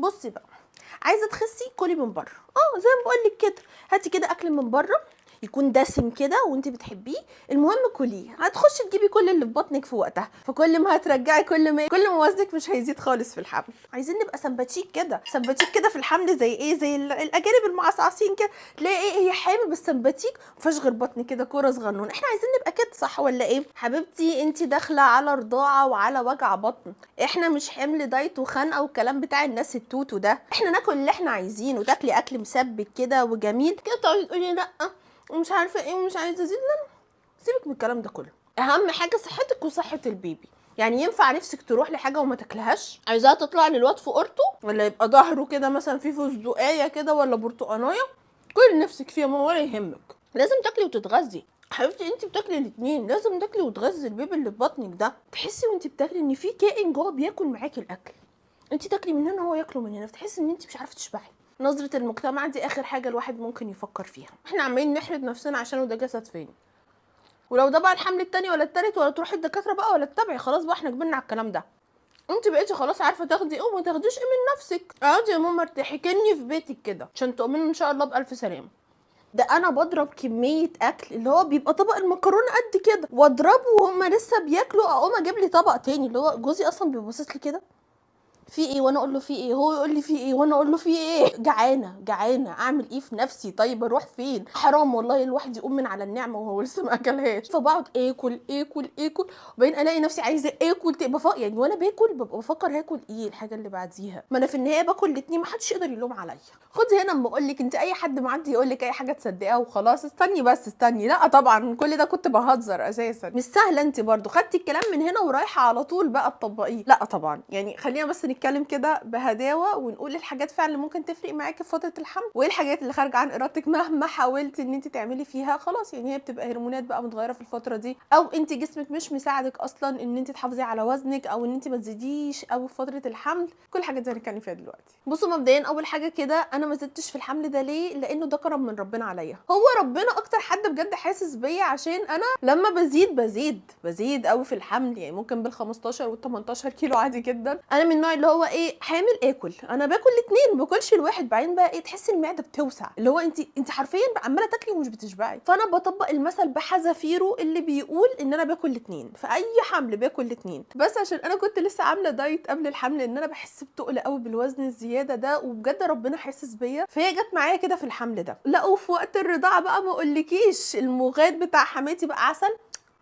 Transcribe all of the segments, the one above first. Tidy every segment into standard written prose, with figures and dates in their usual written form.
بصي بقى، عايزه تخسي كلي من بره، زي ما بقول لك كده، هاتي كده اكل من بره يكون دسم كده وانت بتحبيه، المهم كليه، هتخشي تجيبي كل اللي في بطنك في وقتها، فكل ما هترجعي كل ما وزنك مش هيزيد خالص في الحمل. عايزين نبقى سمباتيك كده، سمباتيك كده في الحمل، زي ايه؟ زي الاجانب المعصعصين كده، تلاقي ايه، هي حامل بس سمباتيك ما فيهاش غير بطن كده كورة صغنون. احنا عايزين نبقى كده، صح ولا ايه؟ حبيبتي انت داخله على رضاعه وعلى وجع بطن، احنا مش حمل دايت وخنقه والكلام بتاع الناس التوتو ده، احنا ناكل اللي احنا عايزينه، وتاكلي اكل مسبك كده وجميل كده، تقعدي تقولي لا ومش عارفه ايه ومش عايزه ازيد، لا سيبك من الكلام ده كله، اهم حاجة صحتك وصحة البيبي. يعني ينفع نفسك تروح لحاجة وما تاكلهاش؟ عايزاها تطلع للواد في قورته، ولا يبقى ظهره كده مثلا في فستقايه كده ولا برتقانيه؟ كل نفسك فيها ما ولا يهمك، لازم تاكلي وتتغذي حبيبتي، انت بتاكلي الاثنين، لازم تاكلي وتغذي البيبي اللي في بطنك ده. تحسي وانت بتاكلي ان في كائن جوه بياكل معاكي الاكل، انت تاكلي من هنا وهو ياكله من هنا، فتحسي ان انت مش عارفه تشبعي. نظرة المجتمع دي اخر حاجة الواحد ممكن يفكر فيها، احنا عمالين نحرد نفسنا عشان ده جسد فين، ولو ده بقى الحمل التاني ولا التالت، ولا تروحي الدكاترة بقى ولا تتابعي، خلاص بقى احنا كبرنا على الكلام ده. انت بقيتي خلاص عارفة تاخدي ايه وما تاخديش ايه من نفسك. اقعدي يا ماما ارتاحي كني في بيتك كده عشان تؤمنوا ان شاء الله بألف سلامة. ده انا بضرب كمية اكل اللي هو بيبقى طبق المكرونة قد كده واضربه وهما لسه بياكلوا، اقوم اجيب لي طبق تاني، اللي هو جوزي اصلا بيبص لي كده في ايه، وانا اقول له في ايه، هو يقول لي في ايه، وانا اقول له في ايه. جعانة جعانة، اعمل ايه في نفسي؟ طيب اروح فين؟ حرام والله الواحد يقوم من على النعمة وهو لسه ما اكلهاش. فبقعد اكل اكل اكل، وبعدين الاقي نفسي عايزه اكل يعني وانا باكل ببقى بفكر هاكل ايه الحاجة اللي بعديها، ما انا في النهاية باكل الاتنين، ما حدش يقدر يلوم عليا. خدي هنا اما اقول لك انت اي حد معدي يقول لك اي حاجة تصدقيها وخلاص، استني بس استني، لا طبعا كل ده كنت بهزر اساسا، مش سهلة. انت برضو خدتي الكلام من هنا ورايحه على طول بقى تطبقيه، لا طبعا. يعني خلينا بس نتكلم كده بهداوه ونقول الحاجات فعلا اللي ممكن تفرق معاكي في فترة الحمل، وايه الحاجات اللي خارجه عن ارادتك مهما حاولتي ان انت تعملي فيها، خلاص يعني هي بتبقى هرمونات بقى متغيرة في الفترة دي، او انت جسمك مش مساعدك اصلا ان انت تحافظي على وزنك، او ان انت ما تزيديش او في فترة الحمل. كل الحاجات دي هنتكلم فيها دلوقتي. بصوا مبدئيا اول حاجة كده، انا ما زدتش في الحمل ده ليه؟ لانه ده كرم من ربنا عليا، هو ربنا اكتر حد بجد حاسس بيا، عشان انا لما بزيد بزيد بزيد قوي في الحمل، يعني ممكن بال 15 وال 18 كيلو عادي جدا. انا من النوع اللي هو ايه، حامل اكل، انا باكل الاثنين ما باكلش الواحد. بعدين بقى ايه، تحسي المعدة بتوسع، اللي هو انت حرفيا عماله تاكلي ومش بتشبعي. فانا بطبق المثل بحذافيره اللي بيقول ان انا باكل الاثنين، في اي حمل باكل الاثنين، بس عشان انا كنت لسه عامله دايت قبل الحمل، ان انا بحس بتقل قوي بالوزن الزيادة ده، وبجد ربنا حاسس بيا، فهي جت معايا كده في الحمل ده. لا وفي وقت الرضاعة بقى ما اقولكيش، المغاد بتاع حماتي بقى عسل،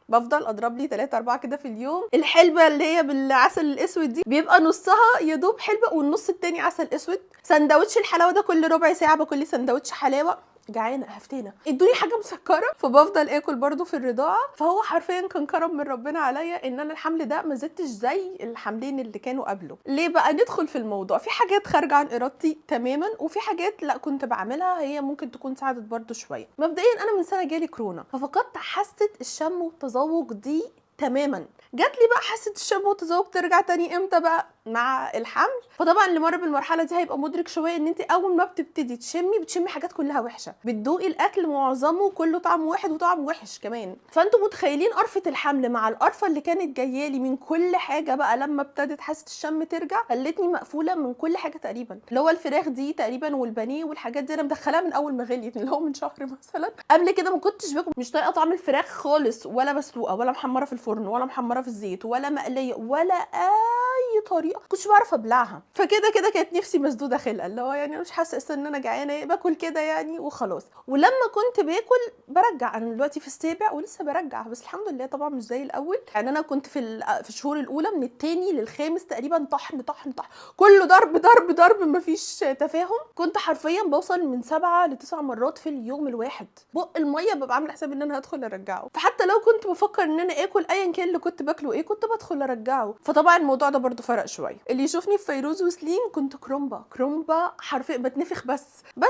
بفضل اضرب لي 3 4 كده في اليوم. الحلبة اللي هي بالعسل الاسود دي بيبقى نصها يا دوب حلبة والنص التاني عسل اسود. سندوتش الحلاوة ده كل ربع ساعة باكل لي سندوتش حلاوة، جعانة هفتانه ادوني حاجة مسكره، فبفضل اكل برضو في الرضاعة. فهو حرفيا كان كرم من ربنا عليا ان انا الحمل ده ما زدتش زي الحملين اللي كانوا قبله. ليه بقى؟ ندخل في الموضوع. في حاجات خارجه عن ارادتي تماما، وفي حاجات لا كنت بعملها هي ممكن تكون ساعدت برضو شوية. مبدئيا انا من سنة جالي كورونا، ففقدت حاسه الشم والتذوق دي تماما. جات لي بقى حاسه الشم والتذوق ترجع تاني امتى بقى؟ مع الحمل. فطبعا اللي مر بالمرحلة دي هيبقى مدرك شوية ان انت اول ما بتبتدي تشمي بتشمي حاجات كلها وحشة، بتدوقي الاكل معظمه كله طعم واحد وطعم وحش كمان. فانتوا متخيلين قرفه الحمل مع القرفه اللي كانت جاية لي من كل حاجة بقى لما ابتدت حاسه الشم ترجع، خلتني مقفولة من كل حاجة تقريبا، اللي هو الفراخ دي تقريبا والبانيه والحاجات دي انا مدخلاها من اول ما غليت، اللي هو من شهر مثلا. قبل كده ما كنتش باكل، مش طايقة طعم الفراخ خالص، ولا مسلوقة ولا محمرة في الفرن ولا محمرة في الزيت ولا مقلية ولا اي طريقه، كنتش بعرف ابلعها. فكده كده كانت نفسي مسدودة خلقه، اللي هو يعني مش حاسه ان انا جعانة، باكل كده يعني وخلاص. ولما كنت باكل برجع، انا دلوقتي في السابع ولسه برجع، بس الحمد لله طبعا مش زي الاول. يعني انا كنت في الشهور الاولى من الثاني للخامس تقريبا طحن طحن طحن، كله ضرب ضرب ضرب، مفيش تفاهم. كنت حرفيا بوصل من 7 ل9 مرات في اليوم الواحد، بق المية ببقى عامله حساب ان انا هدخل ارجعه. فحتى لو كنت بفكر ان انا اكل ايا كان اللي كنت باكله ايه، كنت بدخل ارجعه. فطبعا الموضوع ده برضو فرق شوية. اللي يشوفني في فيروز وسليم كنت كرومبا كرومبا حرفيا بتنفخ بس.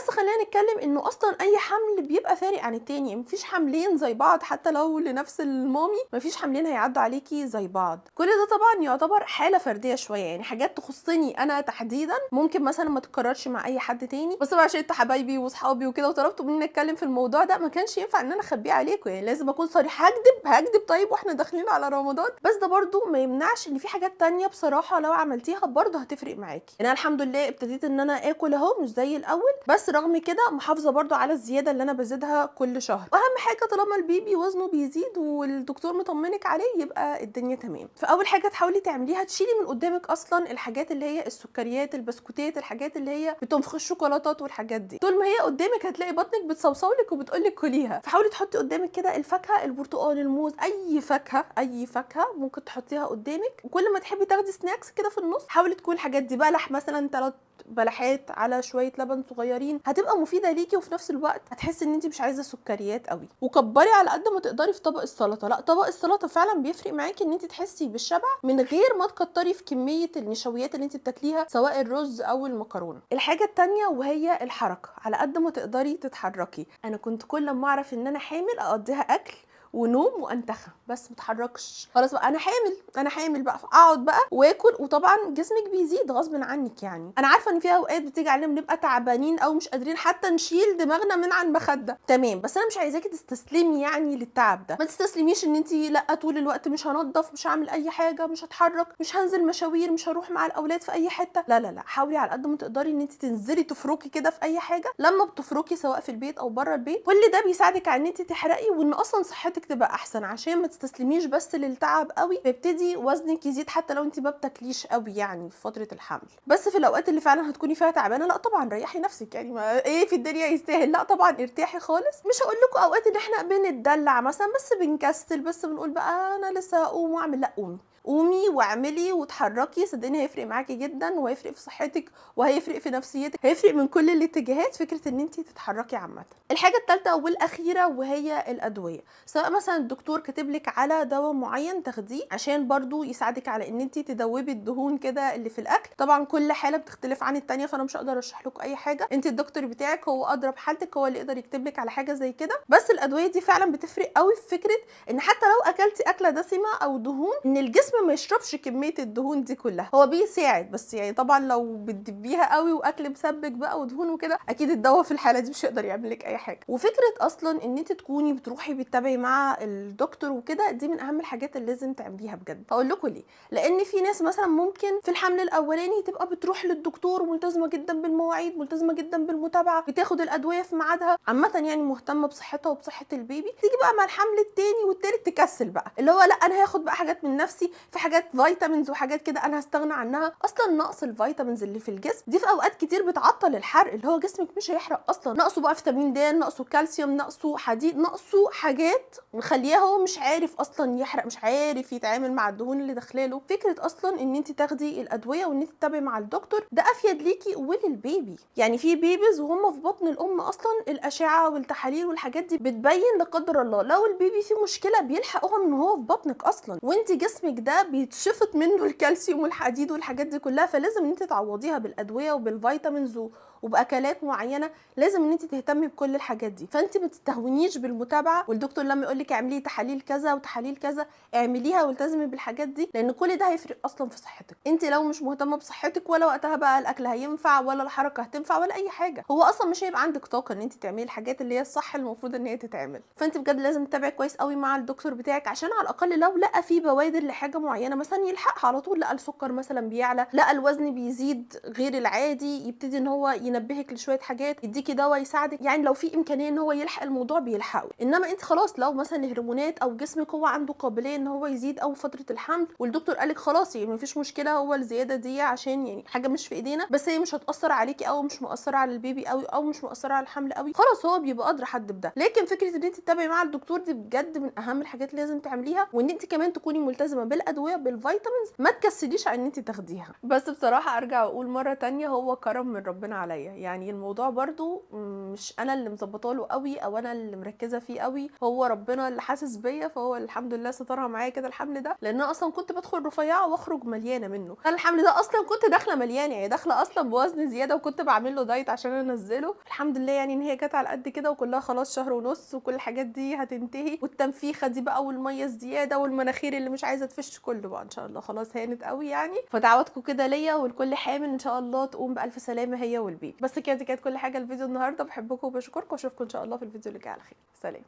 خلينا نتكلم انه اصلا اي حمل بيبقى فارق عن التاني، مفيش حملين زي بعض حتى لو لنفس المامي، مفيش حملين هيعدوا عليكي زي بعض. كل ده طبعا يعتبر حاله فردية شوية، يعني حاجات تخصني انا تحديدا ممكن مثلا ما تتكررش مع اي حد تاني. بس طبعا عشان انتوا حبايبي واصحابي وكده وطلبتوا مني اتكلم في الموضوع ده، ما كانش ينفع ان انا اخبيه عليكم، يعني لازم اكون صريحه. هكدب طيب واحنا داخلين على رمضان؟ بس ده برضو ما يمنعش ان في حاجات تانية بصراحة بصراحة لو عملتيها برضه هتفرق معاكي. انا الحمد لله ابتديت ان انا اكل اهو مش زي الاول، بس رغم كده محافظة برضه على الزيادة اللي انا بزيدها كل شهر. واهم حاجة طالما البيبي وزنه بيزيد والدكتور مطمنك عليه يبقى الدنيا تمام. فاول حاجة تحاولي تعمليها تشيلي من قدامك اصلا الحاجات اللي هي السكريات، البسكوتات، الحاجات اللي هي بتنفخ، الشوكولاتات والحاجات دي. طول ما هي قدامك هتلاقي بطنك بتصوصولك وبتقولك كليها. فحاولي تحطي قدامك كده الفاكهة، البرتقال، الموز، اي فاكهة، اي فاكهة ممكن تحطيها قدامك. وكل ما تحبي تاخدي snacks كده في النص حاولي تكون الحاجات دي بلح مثلا، 3 بلحات على شوية لبن صغيرين، هتبقى مفيدة ليكي وفي نفس الوقت هتحسي ان انت مش عايزه سكريات قوي. وكبري على قد ما تقدري في طبق السلطة، لا طبق السلطة فعلا بيفرق معاكي ان انت تحسي بالشبع من غير ما تكتري في كمية النشويات اللي انت بتاكليها سواء الرز او المكرونه. الحاجة التانية وهي الحركة، على قد ما تقدري تتحركي. انا كنت كل ما اعرف ان انا حامل اقضيها اكل ونوم وانتخى بس متحركش، خلاص بقى انا حامل، انا حامل بقى، اقعد بقى واكل. وطبعا جسمك بيزيد غصب عنك، يعني انا عارفه ان في اوقات بتيجي علينا بنبقى تعبانين او مش قادرين حتى نشيل دماغنا من على المخدة، تمام، بس انا مش عايزاكي تستسلمي يعني للتعب ده. ما تستسلميش ان انت لا طول الوقت مش هنضف، مش هعمل اي حاجة، مش هتحرك، مش هنزل مشاوير، مش هروح مع الاولاد في اي حتة، لا لا لا، حاولي على قد ما تقدري ان انت تنزلي تفركي كده في اي حاجة. لما بتفركي سواء في البيت او بره البيت كل ده بيساعدك على ان انت تحرقي وان اصلا صحتك تبقى احسن، عشان ما تستسلميش بس للتعب قوي فيبتدي وزنك يزيد حتى لو انت ما بتاكليش قوي يعني في فترة الحمل. بس في الاوقات اللي فعلا هتكوني فيها تعبانة لا طبعا ريحي نفسك، يعني ما ايه في الدنيا يستاهل، لا طبعا ارتاحي خالص. مش هقول لكم اوقات ان احنا بنتدلع مثلا بس بنكسل، بس بنقول بقى انا لسه هقوم واعمل، لا قومي، قومي واعملي وتحركي، صدقيني هيفرق معاكي جدا وهيفرق في صحتك وهيفرق في نفسيتك، هيفرق من كل الاتجاهات فكرة ان انت تتحركي عامة. الحاجة الثالثة والاخيرة وهي الادوية، سواء مثلا الدكتور كاتب لك على دواء معين تاخديه عشان برضو يساعدك على ان انت تدوبي الدهون كده اللي في الاكل. طبعا كل حاله بتختلف عن التانية فانا مش هقدر ارشح لكم اي حاجة، انت الدكتور بتاعك هو ادرى بحالتك، هو اللي يقدر يكتب لك على حاجة زي كده. بس الادوية دي فعلا بتفرق قوي في فكرة ان حتى لو اكلتي اكله دسمة او دهون ان الجسم ما يشربش كمية الدهون دي كلها، هو بيساعد بس يعني طبعا لو بتدبيها قوي واكل مسبك بقى ودهون وكده اكيد الدواء في الحالة دي مش هيقدر يعمل لك اي حاجة. وفكره اصلا ان انت تكوني بتروحي بتتابعي مع الدكتور وكده دي من اهم الحاجات اللي لازم تعمليها بجد. هقول لكم ليه، لان في ناس مثلا ممكن في الحمل الاولاني تبقى بتروح للدكتور وملتزمه جدا بالمواعيد، ملتزمة جدا بالمتابعة، بتاخد الادوية في ميعادها، عامة يعني مهتمة بصحتها وبصحه البيبي. تيجي بقى مع الحمل الثاني والثالث تكسل بقى، اللي هو لا انا هاخد بقى حاجات من نفسي، في حاجات vitamins وحاجات كده انا هستغنى عنها. اصلا نقص ال vitamins اللي في الجسم دي في اوقات كتير بتعطل الحرق، اللي هو جسمك مش هيحرق اصلا، نقصه بقى فيتامين د، نقصه كالسيوم، نقصه حديد، نقصه حاجات مخليه هو مش عارف اصلا يحرق، مش عارف يتعامل مع الدهون اللي داخلاله. فكرة اصلا ان انت تاخدي الادوية وان انت تتابعي مع الدكتور ده افيد ليكي وللبيبي. يعني في babies وهم في بطن الام اصلا الاشعة والتحاليل والحاجات دي بتبين لا قدر الله لو البيبي فيه مشكلة بيلحقوها من هو في بطنك اصلا، وانت جسمك ده بيتشفط منه الكالسيوم والحديد والحاجات دي كلها، فلازم ان انت تعوضيها بالادوية وبال vitamins وباكلات معينة، لازم ان انت تهتمي بكل الحاجات دي. فانت ما تستهونيش بالمتابعة، والدكتور لما يقول لك اعملي تحاليل كذا وتحاليل كذا اعمليها والتزمي بالحاجات دي، لان كل ده هيفرق اصلا في صحتك. انت لو مش مهتمة بصحتك ولا وقتها بقى الاكل هينفع ولا الحركة هتنفع ولا اي حاجة، هو اصلا مش هيبقى عندك طاقة ان انت تعملي الحاجات اللي هي الصح المفروض ان هي تتعمل. فانت بجد لازم تتابعي كويس قوي مع الدكتور بتاعك عشان على الاقل لو لقى في بوادر لحاجة معينة مثلا يلحقها على طول. لقى السكر مثلا بيعلى، لقى الوزن بيزيد غير العادي، يبتدي ان هو ينبهك لشويه حاجات، يديكي دواء يساعدك، يعني لو في امكانية ان هو يلحق الموضوع بيلحقه. انما انت خلاص لو مثلا الهرمونات او جسمك هو عنده قابلية ان هو يزيد او فترة الحمل والدكتور قالك خلاص يعني مفيش مشكلة، هو الزيادة دي عشان يعني حاجة مش في ايدينا، بس هي مش هتاثر عليكي او مش مؤثرة على البيبي قوي او مش مؤثرة على الحمل قوي، خلاص هو بيبقى ادرى حد بده. لكن فكرة ان انت تتابعي مع الدكتور دي بجد من اهم الحاجات اللي لازم تعمليها، وان انت كمان تكوني ملتزمة بالادوية بال vitamins، ما تكسليش على ان انت تاخديها. بس بصراحة ارجع واقول مرة تانية هو كرم من ربنا عليا، يعني الموضوع برضو مش انا اللي مظبطه له قوي او انا اللي مركزه فيه قوي، هو ربنا اللي حاسس بيا، فهو الحمد لله سترها معايا كده الحمل ده، لان انا اصلا كنت بدخل رفيعة واخرج مليانة منه. انا الحمل ده اصلا كنت داخله مليانة، يعني داخله اصلا بوزن زيادة وكنت بعمل له دايت عشان انزله. الحمد لله يعني ان هي جت على قد كده وكلها خلاص شهر ونص وكل الحاجات دي هتنتهي، والتنفيخه دي بقى والمية الزيادة والمناخير اللي مش عايزه تفش كله بقى ان شاء الله خلاص هانت قوي يعني. فدعواتكم كده ليا ولكل حامل ان شاء الله تقوم بالف سلامه هي والبيبي. بس كده دي كانت كل حاجة الفيديو النهارده، بحبكم وبشكركم واشوفكم ان شاء الله في الفيديو اللي جاي على خير. سلام.